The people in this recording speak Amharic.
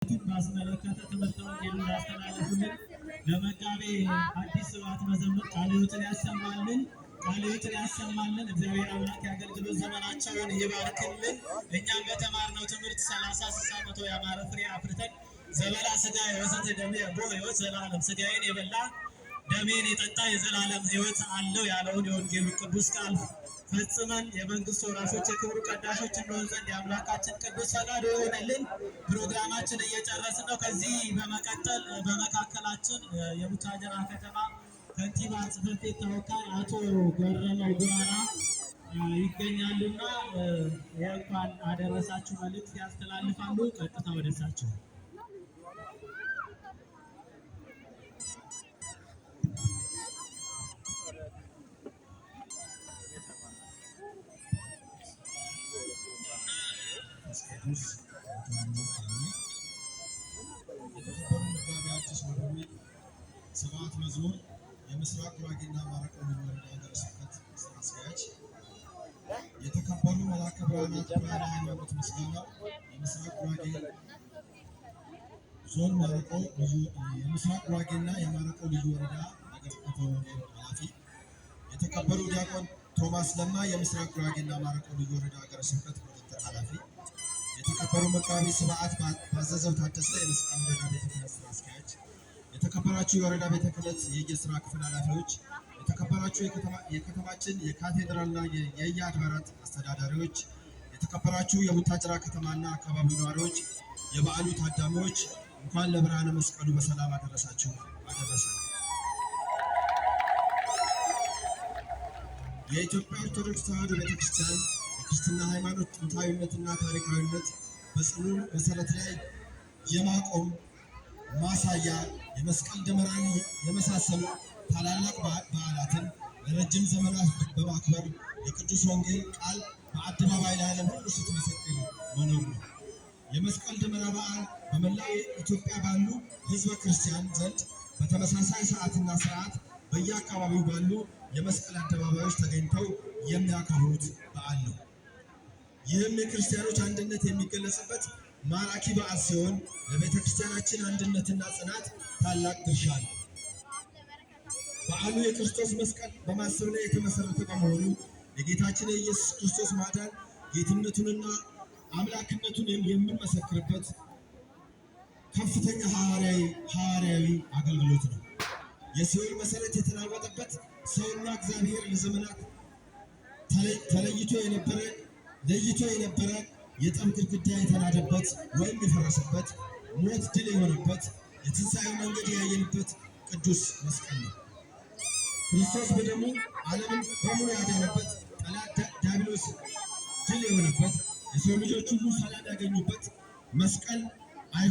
ባስመለከተ ትምህርተ ወንጌሉን ላስተላለፉልን ለመጋቤ ሐዲስ ስብሐት መዘምር ቃለ ሕይወትን ያሰማልን። ቃለ ሕይወትን ያሰማልን። እግዚአብሔር አምላክ የአገልግሎት ዘመናቸውን ይባርክልን። እኛም በተማርነው ትምህርት 30፣ 60፣ 100 ያማረ ፍሬ አፍርተን ዘበላ ሥጋየ ወሰተ ደሜ ቦ ሕይወት ዘላለም፣ ስጋዬን የበላ ደሜን የጠጣ የዘላለም ሕይወት አለው ያለውን የወንጌሉ ቅዱስ ቃል ፈጽመን የመንግስት ወራሾች የክብሩ ቀዳሾች እንሆን ዘንድ የአምላካችን ቅዱስ ፈቃዱ ይሆንልን። ፕሮግራማችን እየጨረስን ነው። ከዚህ በመቀጠል በመካከላችን የቡታጀራ ከተማ ከንቲባ ጽሕፈት ቤት ተወካይ አቶ ገረመው ጉራራ ይገኛሉና የእንኳን አደረሳችሁ መልእክት ያስተላልፋሉ። ቀጥታ ወደሳቸው። ቅዱስ የተከበሩ መጋቤ ሐዲስ ወደዊ ስብሐት መዝሙር፣ የምስራቅ ጉራጌና ማረቆ ልዩ ወረዳ ሀገረ ስብከት ስራ አስኪያጅ፣ የተከበሩ መላከ ብርሃናት ብርሃነ ሃይማኖት ምስጋናው፣ የምስራቅ ጉራጌ ዞን ማረቆ ልዩ የምስራቅ ጉራጌና የማረቆ ልዩ ወረዳ ሀገረ ስብከት ወንጌል ኃላፊ፣ የተከበሩ ዲያቆን ቶማስ ለማ፣ የምስራቅ ጉራጌና ማረቆ ልዩ ወረዳ ሀገረ ስብከት ምክትል ኃላፊ፣ የተከበሩ መጋቢ ስብዓት ባዘዘው ታደሰ፣ የመስቃን ወረዳ ቤተ ክህነት ስራ አስኪያጅ፣ የተከበራችሁ የወረዳ ቤተ ክህነት የየስራ ክፍል ኃላፊዎች፣ የተከበራችሁ የከተማችን የካቴድራልና የየአድባራት አስተዳዳሪዎች፣ የተከበራችሁ የቡታጅራ ከተማና አካባቢው ነዋሪዎች፣ የበዓሉ ታዳሚዎች፣ እንኳን ለብርሃነ መስቀሉ በሰላም አደረሳችሁ አደረሰን። የኢትዮጵያ ኦርቶዶክስ ተዋሕዶ ቤተክርስቲያን የክርስትና ሃይማኖት ጥንታዊነትና ታሪካዊነት በጽኑ መሰረት ላይ የማቆም ማሳያ የመስቀል ደመራን የመሳሰሉ ታላላቅ በዓላትን ለረጅም ዘመናት በማክበር የቅዱስ ወንጌል ቃል በአደባባይ ለዓለም ሁሉ ስትመሰክር መኖር ነው። የመስቀል ደመራ በዓል በመላው ኢትዮጵያ ባሉ ሕዝበ ክርስቲያን ዘንድ በተመሳሳይ ሰዓትና ስርዓት በየአካባቢው ባሉ የመስቀል አደባባዮች ተገኝተው የሚያከብሩት በዓል ነው። ይህም የክርስቲያኖች አንድነት የሚገለጽበት ማራኪ በዓል ሲሆን ለቤተ ክርስቲያናችን አንድነትና ጽናት ታላቅ ድርሻ አለው። በዓሉ የክርስቶስ መስቀል በማሰብ ላይ የተመሰረተ በመሆኑ የጌታችን የኢየሱስ ክርስቶስ ማዳን ጌትነቱንና አምላክነቱን የምንመሰክርበት ከፍተኛ ሐዋርያዊ አገልግሎት ነው። የሲኦል መሰረት የተናወጠበት፣ ሰውና እግዚአብሔር ለዘመናት ተለይቶ የነበረ ለይቶ የነበረ የጠብ ግድግዳ የተናደበት ወይም የፈረሰበት፣ ሞት ድል የሆነበት፣ የትንሣኤው መንገድ ያየንበት ቅዱስ መስቀል ነው። ክርስቶስ በደሙ ዓለምን በሙሉ ያዳነበት፣ ጠላት ዲያብሎስ ድል የሆነበት፣ የሰው ልጆች ሁሉ ሰላም ያገኙበት መስቀል አይሁድ